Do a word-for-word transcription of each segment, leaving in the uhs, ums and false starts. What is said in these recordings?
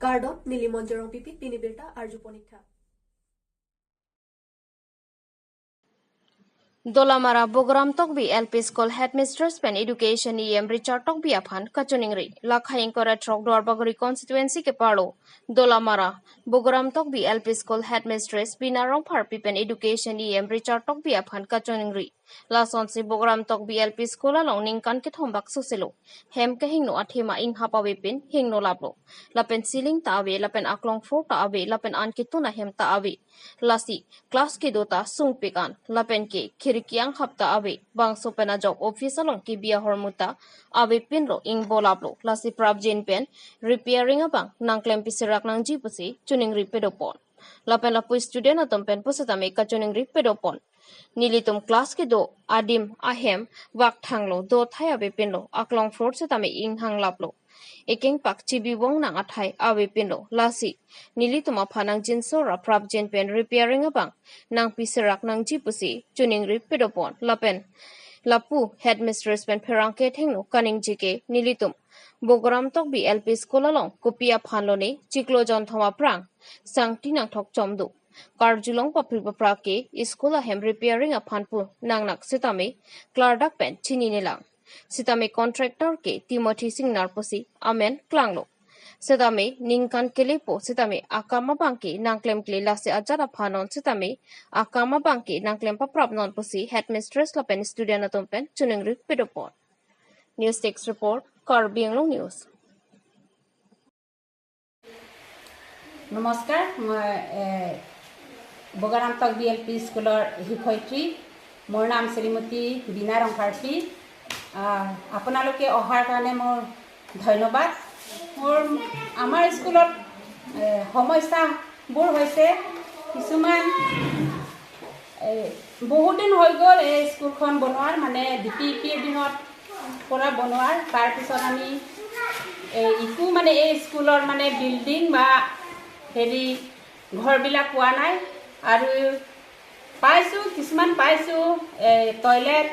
Kardom, neli Monjorong Pipi, pini birta arju ponik tha. Dolamara Bogoram Tokbi L P School Headmistress pen Education E M Richard Tokbi aphan kachiningri. Lakha ingkoi ra throk Duarbagori constituency keparlo Dolamara Bogoram Tokbi L P School Headmistress Bina Rongpharpi pen Education E M Richard Tokbi aphan kachiningri. Lasonsi Bogoram Tokbi L P School along ningkan kethom bak soselo hem kehingno athema inghap avepin hingno laplo. Lapen ceiling ta ave, lapen aklong floor ta ave, lapen an ketun ahem ta ave. Lasi class kedo ta sungpik an, lapen ke khiriki anghap ta ave. Bangso pen ajok office along kebi ahormu ta avepinlo, ingbo laplo. Lasi prapjin pen repairing abang nangklem pisirak nangji pusi chiningri pedopon. Lapen lapu student atum pen pusitame kachiningri pedopon. Nelitum class kedo adim ahem vak thanglo, do athai avepinlo, aklong floor sitame inghang laplo. Ekeng pak chibi vong nang athai avepinlo. Lasi nelitum aphan nangjinso ra prapjin pen repairing abang nangpisirak nangji pusi chiningri pedopon. Lapen lapu headmistress pen pherangke athengno kaningje ke nelitum Bogoram Tokbi L P School along kopi aphan lone chiklo jonthom aphrang sangti nangthok chom do. Karjulong papri papra ke school ahem repairing aphan pu nangnak sitame klardak pen chininelang. Sitame contractor ke Timothy Singnar pusi amen klanglo. Sitame ningkan kelepo sitame akam abang ke nangklemkle, lasi ajat aphan non sitame akam abang ke nangklem paprap non pusi headmistress lapen student atum pen chiningri pedopon. News Desk Report, Karbi Anglong News. নমস্কাৰ, মই, এ, বগাৰাম তকবি L P স্কুলৰ শিক্ষয়িত্ৰী। মোৰ নাম শ্ৰীমতী বীণা ৰংফাৰ্পি। আহ, আপোনালোকে অহাৰ কাৰণে মোৰ ধন্যবাদ। মোৰ, আমাৰ স্কুলত, এ, সমস্যাবোৰ হৈছে কিছুমান, এ, বহুত দিন হৈ গ'ল এই স্কুলখন বনোৱাৰ, মানে ডি পি ইউ পিৰ দিনত পৰা বনোৱাৰ। তাৰপিছত আমি, এ, একো মানে এই স্কুলৰ মানে বিল্ডিং বা হেৰি ঘৰবিলাক পোৱা নাই। আৰু পাইছোঁ, কিছুমান পাইছোঁ, এ, toilet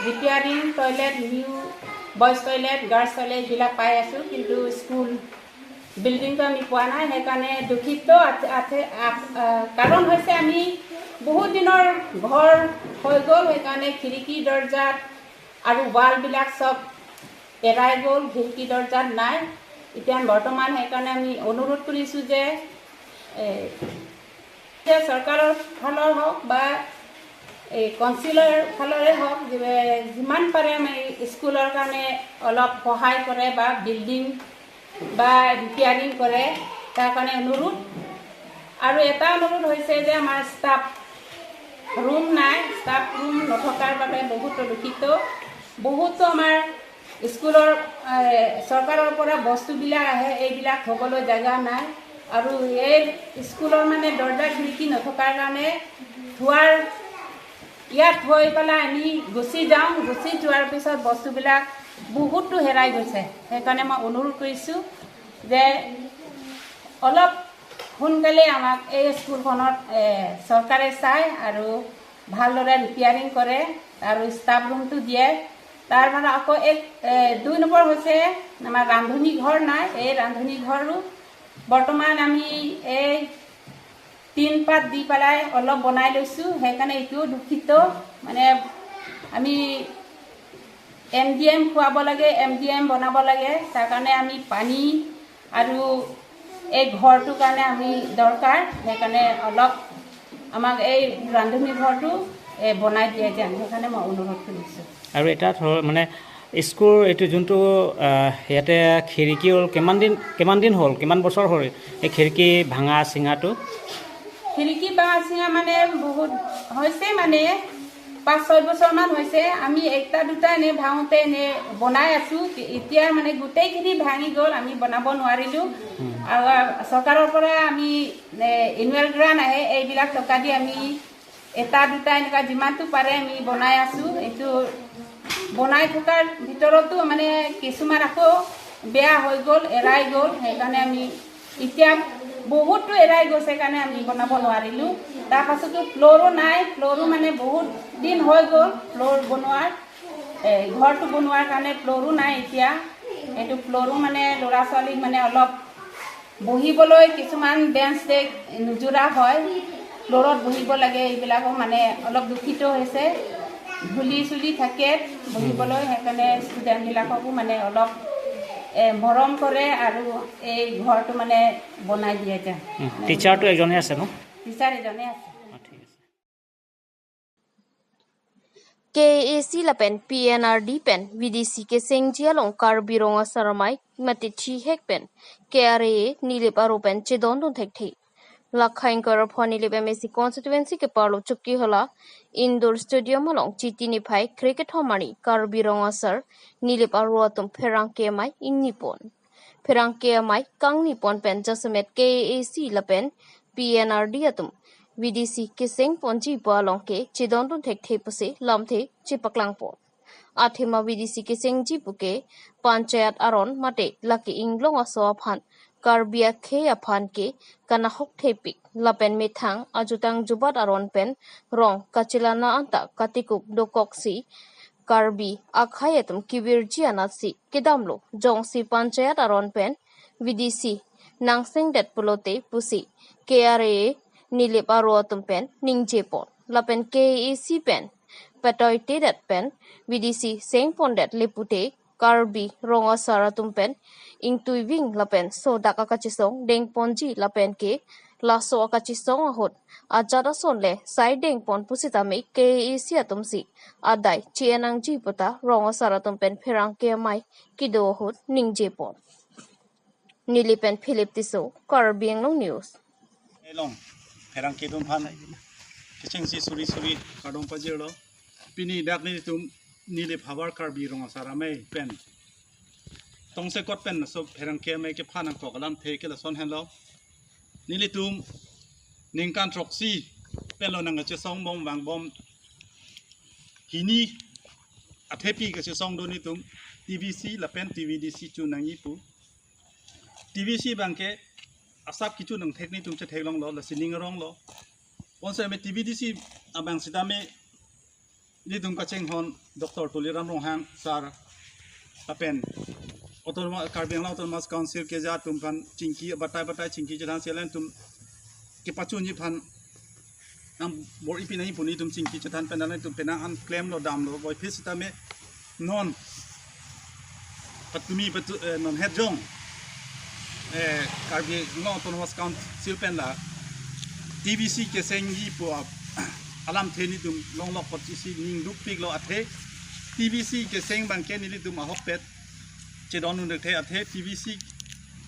repairing, toilet, new boys toilet, girls toilet এইবিলাক পাই আছোঁ, কিন্তু স্কুল বিল্ডিংটো আমি পোৱা নাই। সেইকাৰণে দুখিত আথে-, আথে-, আ-, আ, কাৰণ হৈছে আমি বহুত দিনৰ ঘৰ হৈ গ'ল, সেইকাৰণে খিৰিকী দৰ্জাত আৰু ৱালবিলাক চব এৰাই গ'ল, খিৰিকী দৰ্জাত নাই। এতিয়া বৰ্তমান সেইকাৰণে আমি অনুৰোধ কৰিছোঁ যে, এ, যে চৰকাৰৰ ফালৰ হওক বা এই কাউন্সিলৰ ফালৰে হওক, যে যিমান পাৰে আমি স্কুলৰ কাৰণে অলপ সহায় কৰে বা বিল্ডিং বা ৰিপেয়াৰিং কৰে, তাৰ কাৰণে অনুৰোধ। আৰু এটা অনুৰোধ হৈছে যে আমাৰ ষ্টাফ ৰুম নাই, ষ্টাফ ৰুম নথকাৰ বাবে বহুত দুখিত। বহুতো আমাৰ স্কুলৰ, এ, চৰকাৰৰ পৰা বস্তুবিলাক আহে, এইবিলাক থ'বলৈ জেগা নাই। আৰু এই স্কুলৰ মানে দৰ্জা খিৰিকী নথকাৰ কাৰণে থোৱাৰ, ইয়াত থৈ পেলাই আমি গুচি যাওঁ। গুচি যোৱাৰ পিছত বস্তুবিলাক বহুতো হেৰাই গৈছে। সেইকাৰণে মই অনুৰোধ কৰিছোঁ যে অলপ সোনকালে আমাক এই স্কুলখনত, এ, চৰকাৰে চাই আৰু ভালদৰে ৰিপেয়াৰিং কৰে আৰু ষ্টাফ ৰুমটো দিয়ে। তাৰ পৰা আকৌ এক, এ, দুই নম্বৰ হৈছে আমাৰ ৰান্ধনী ঘৰ নাই। এই ৰান্ধনী ঘৰো বৰ্তমান আমি এই টিন পাত দি পেলাই অলপ বনাই লৈছোঁ, সেইকাৰণে এইটোও দুখিত। মানে আমি এম ডি এম খুৱাব লাগে, এম ডি এম বনাব লাগে, তাৰ কাৰণে আমি পানী আৰু এই ঘৰটোৰ কাৰণে আমি দৰকাৰ, সেইকাৰণে অলপ আমাক এই ৰান্ধনী ঘৰটো, এ, বনাই দিয়ে যেন, সেইকাৰণে মই অনুৰোধ কৰিছোঁ। আৰু এটা ধৰ, মানে, স্কুল এইটো যোনটো, আহ, ইয়াতে খিৰিকী হ'ল, কিমান দিন, কিমান দিন হ'ল, কিমান বছৰ হ'ল এই খিৰিকী ভাঙা চিঙাটো? খিৰিকী ভাঙা চিঙা মানে বহুত হৈছে, মানে পাঁচ ছয় বছৰমান হৈছে। আমি এটা দুটা এনে ভাঙোতে এনে বনাই আছোঁ। এতিয়া মানে গোটেইখিনি ভাঙি গ'ল, আমি বনাব নোৱাৰিলোঁ। উম। আৰু চৰকাৰৰ পৰা আমি, এ, এনুৱেল গ্ৰাণ্ট আহে, এইবিলাক টকা দি আমি এটা দুটা এনেকুৱা যিমানটো পাৰে আমি বনাই আছোঁ। এইটো বনাই থকাৰ ভিতৰতো মানে কিছুমান আকৌ বেয়া হৈ গ'ল, এৰাই গ'ল। সেইকাৰণে আমি এতিয়া বহুতো এৰাই গৈছে কাৰণে আমি বনাব নোৱাৰিলোঁ। তাৰ পাছতো ফ্ল'ৰো নাই, ফ্ল'ৰো মানে বহুত দিন হৈ গ'ল ফ্ল'ৰ বনোৱাৰ, এ, ঘৰটো বনোৱাৰ কাৰণে ফ্ল'ৰো নাই এতিয়া। এইটো ফ্ল'ৰো মানে ল'ৰা ছোৱালীক মানে অলপ বহিবলৈ কিছুমান বেঞ্চ ডেস্ক নোজোৰা হয়, ফ্ল'ৰত বহিব লাগে, এইবিলাকো মানে অলপ দূষিত হৈছে। ধূলি চুলি থাকে বহিবলৈ, সেইকাৰণে ষ্টুডেণ্টবিলাককো মানে অলপ এ, মৰম কৰে আৰু এই ঘৰটো মানে বনাই দিয়ে এতিয়া। টিচাৰটো এজনে আছে ন? টিচাৰ এজনে আছে। অ, ঠিক আছে। K A A C lapen P N R D pen V D C kesengji along Karbi Rong Asar Amei mate thihek pen K R A A Nilip aro pen chedondun thekthe. Lakhain Korapho Nilip M A C constituency keparlo Chokihola Indoor Stadium along Chiti niphai krekethom arni Karbi Rong Asar Nilip aro atum pherangke amei ingnipon. Pherangke amei kangnipon pen jasemet K A A C lapen P N R D atum V D C kesengponji pu along ke chedondun thekthe pusi lamthe chepaklangpon. Athema V D C kesengji puke panchayat aron mate lake inglong aso aphan Karbi akhei aphan ke kanahok thepik lapen methang ajutang jubat aron pen rong kachelana anta katikuk dokoksi Karbi akhei atum kevirji anatsi kedamlo jongsi panchayat aron pen V D C nangsengdet pulote pusi K R A A Nilip aro atum pen ningjepon lapen K A A C pen patoitedet pen V D C sengpondet le pute Karbi Rong Asar atum pen ingtuiving lapen sodak akachesong dengponji lapen ke laso akachesong ahut ajat ason le sai dengpon pusitame K A A C atumsi adai chi-en nangji puta Rong Asar atum pen pherangke amei kedo ahut ningjepon. Nilip pen Philip Tisso, Karbi Anglong News. Elong, pherangke atum aphan kechengsi suri suri kardom pajirlo. Pini dak nelitum Nilip havar Karbi Rong Asar Amei pen tongsekot pen laso pherangke amei kephan nangkok alamthe ke lason henlo. Nelitum ningkan throksi penlo nangkachesongbom vangbom, hini athepi kachesong do nelitum T V C lapen T V D C chun nangji pu. T V C abangke asap kecho nangthek nelitum chetheklonglo, lasi ning aronglo. Bonsitame T V D C abang sitame nelitum kachinghon Doctor Tuliram Ronghang sir lapen Autonomous, Karbi Anglong Autonomous Council keja atum aphan chingki batai batai chingki chethan si alanglitum kepachunji aphan nang bor-ipi nangji pu nelitum chingki chethan pen alanglitum penang an klemlo damlo, voiphit sitame non patumi patu, eh, non het jong, eh, Karbi Anglong Autonomous Council pen la T V C kesengji pu ap-, alamthe nelitum longlok apotsi ning dukpiklo, athe T V C keseng abangke nelitum ahokpet chedondun thekthe, athe T V C,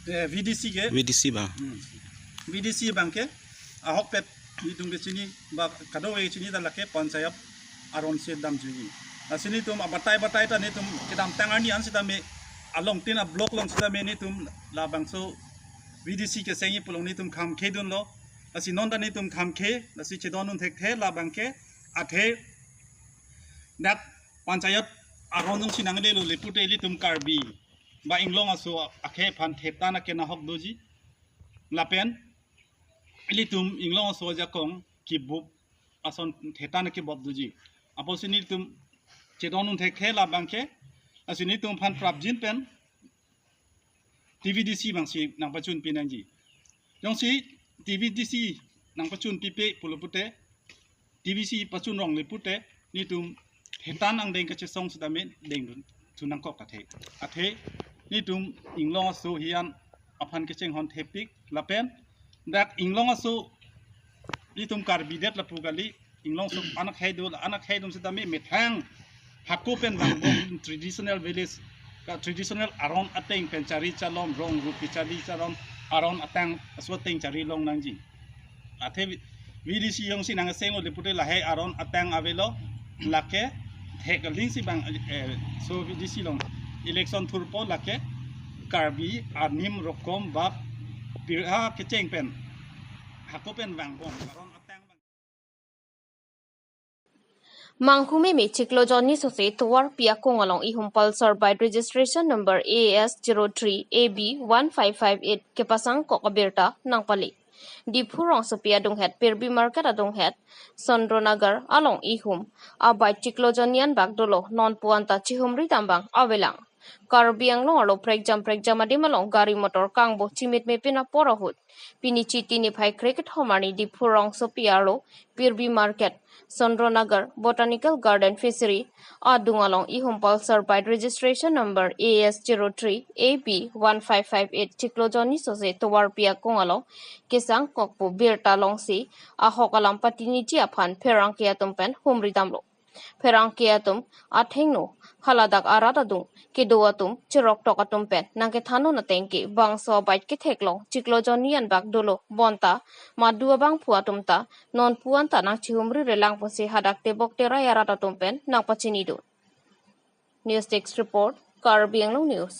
eh, V D C ke V D C abang. Hmm. V D C abangke ahokpet nelitum kechini ba kadokave kechini ta lake panchayat aron si damjuji. Lasi nelitum abatai batai ta nelitum kedamtang arni an sitame along tin a-block along sitame nelitum labangso V D C kesengji pu along nelitum kham khedunlo. Lasi non ta nelitum kham khe, lasi chedondun thekthe labangke, athe dak panchayat aron jongsi nanglelo le pute ilitum Karbi ba inglong aso akhei aphan thetan akenahok doji. Lapen ilitum inglong aso ajakong kebup ason thetan akebop doji. Apotsi nelitum chedondun thekthe labangke, lasi nelitum aphan prapjin pen T V D C abangsi nangpachunpi nangji. Jongsi T V D C nangpachunpipe pulo pute, T V C pachun rong le pute, nelitum thetan angdeng kachesong sitame dengdun thu nangkok athe. Athe nelitum inglong aso hiyan aphan kechinghon thepik lapen dak inglong aso nelitum Karbi det lapu kali, inglong aso anak hai do, anak hai dum sitame methang hako pen vangbom, traditional village, ka traditional aron ateng pen chari chalom, rong rupi chari chalom, aron ateng aso ateng chari long nangji. Athe V-, V D C jongsi nangsenglo le pute lahai aron ateng avelo, lake thek aling si bang, eh, so V D C along election thurpo lake Karbi anim rokom bap pirha kecheng pen hako pen vangbom aron ateng bang. Manghu meme chiklo jonni sose tovar piakung along ihum Pulsar bike registration number A S zero three A B one five five eight kepasang kok abirta nangpale. Diphu rongsopi adunghet Pirbi Market adunghet Sondronagar along ihum abike chiklo jonni anbak dolo, non puan ta chihumri dambang avelang. Karbi Anglong arlo prekjam prekjam adim along gari motor kangbo chimitme pin apor ahut pini Chiti niphai krekethom arni Diphu rongsopi arlo Pirbi Market, Chandra Nagar, Botanical Garden Fishery adung along ihum Pulsar bike registration number A S zero three A B one five five eight chiklo jonni sose tovarpi akong along kesang kokpo birta longsi ahok alam patiniji aphan pherangke atum pen humri damlo. Pherangke atum athengno haladak arat adung kedo atum cheroktok atum pen nangkethan un ateng ke bangso abike ketheklong chiklo jonni anbak dolo bonta madu abangphu atum ta nonpu anta nangchihumri relang pusi hadak tebok terai arat atum pen nangpachinidun. News Desk Report, Karbi Anglong News.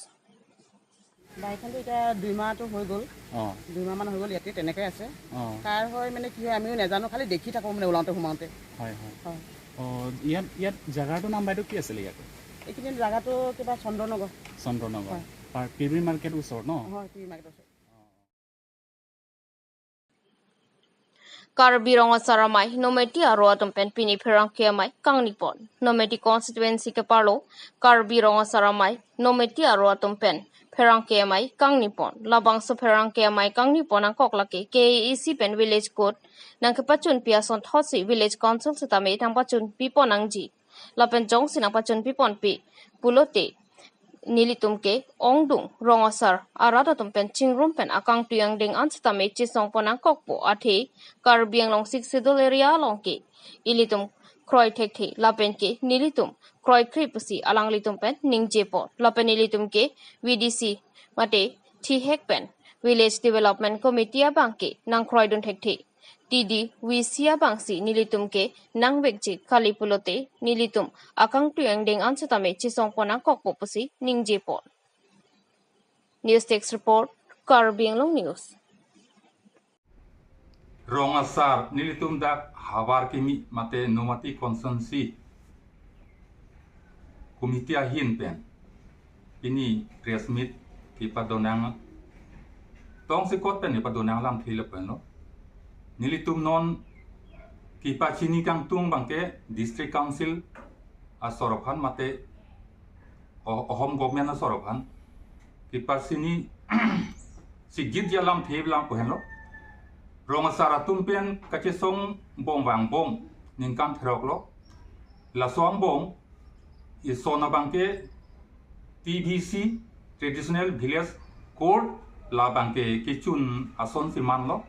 বাইকখনতো এতিয়া দুই মাহটো হৈ গ'ল। অ দুই মাহমান হৈ গ'ল, ইয়াতে তেনেকৈ আছে। অ কাৰ হয় মানে কি হয় আমিও নাজানো, খালি দেখি থাকোঁ মানে ওলাওঁতে সোমাওঁতে। হয় হয়। হয়। অ ইয়াত ইয়াত জেগাটোৰ নাম বাইদেউ কি আছিলে ইয়াতে? এইখিনি জেগাটো কিবা চন্দ্ৰনগৰ। চন্দ্ৰনগৰ। হয়। পাৰ পিৰবি মাৰ্কেট ওচৰত ন? হয়, পি মাৰ্কেট ওচৰত। অ। Karbi Rong Asar Amei Nometi aro atum pen pini pherangke amei kangnipon. Nometi constituency keparlo Karbi Rong Asar Amei Nometi aro atum pen pherangke amei kangnipon. Labangso pherangke amei kangnipon angkok lake K A A C pen village court nangkepachunpi asonthotsi village council setame nangpachunpipon nangji. Lapen jongsi nangpachunpiponpe pulote nelitum ke ongdung rong asar arat atum pen chingrum pen akangtui angdeng an setame chesongpon nangkokpo, athe Karbi Anglong Sixth Schedule area along ke ilitum kroi thekthe lapen ke nelitum kroikre pusi alanglitum pen ningjepon. Lapen nelitum ke V D C mate thihek pen Village Development Committee abang ke nangkroidun thekthe. T D V C abangsi nelitum ke nangvekji kali pulote nelitum akangtui angdeng an setame chesongpon nangkokpo pusi ningjepon. News Desk Report, Karbi Anglong News. Rong asar nelitum dak havar kimi mate Nomati constituency committee ahin pen pini press meet kepadonang tongsekot pen kepadonang alamthe lapen lo. Nelitum non kepachini kangtung abangke District Council asor aphan mate O- Ahom government asor aphan kepachini sigit alamthe lang pu henlo. Rong asar atum pen kachesong bom vangbom ningkan throk lo. Laso angbong ison abangke T V C, Traditional Village Court, labangke kechun asonsi manlo.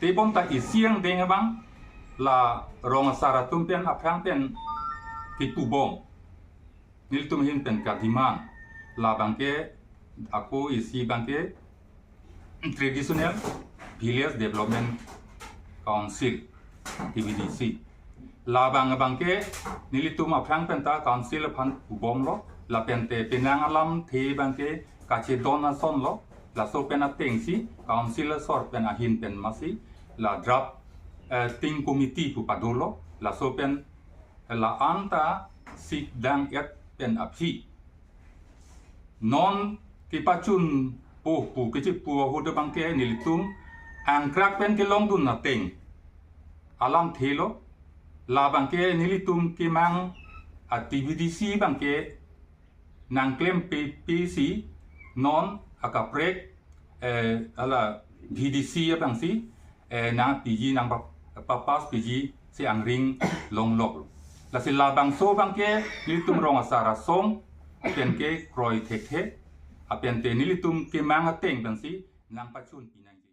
Tebonta isi angdeng abang la rong asar atum pen aphrang pen kepubom. Nelitum ahin pen kademand labangke ako isi abangke Traditional Village Development Council, T V D C. Labang abangke nelitum aphrang penta council aphan pubomlo, lapente penang alamthe abangke kachedon asonlo, laso pen atengsi council asor pen ahin pen masi la draft eh, ting committee pu padolo, laso pen la-an ta sikdang et pen aphi. Non kepachunpo pu kechipu ahut abangke nelitum angkrak pen kelongdun ateng alamthe lo, labangke nelitum kemang a T V D C abangke nangklempe pisi non akaprek eh, ala V D C abangsi eh, nangpiji nangpa- papass piji si angring longlok. Lasi labangso abangke nelitum rong asar asong pen kekroi thekthe, apente nelitum kemang ateng pensi nangpachunpi nangji.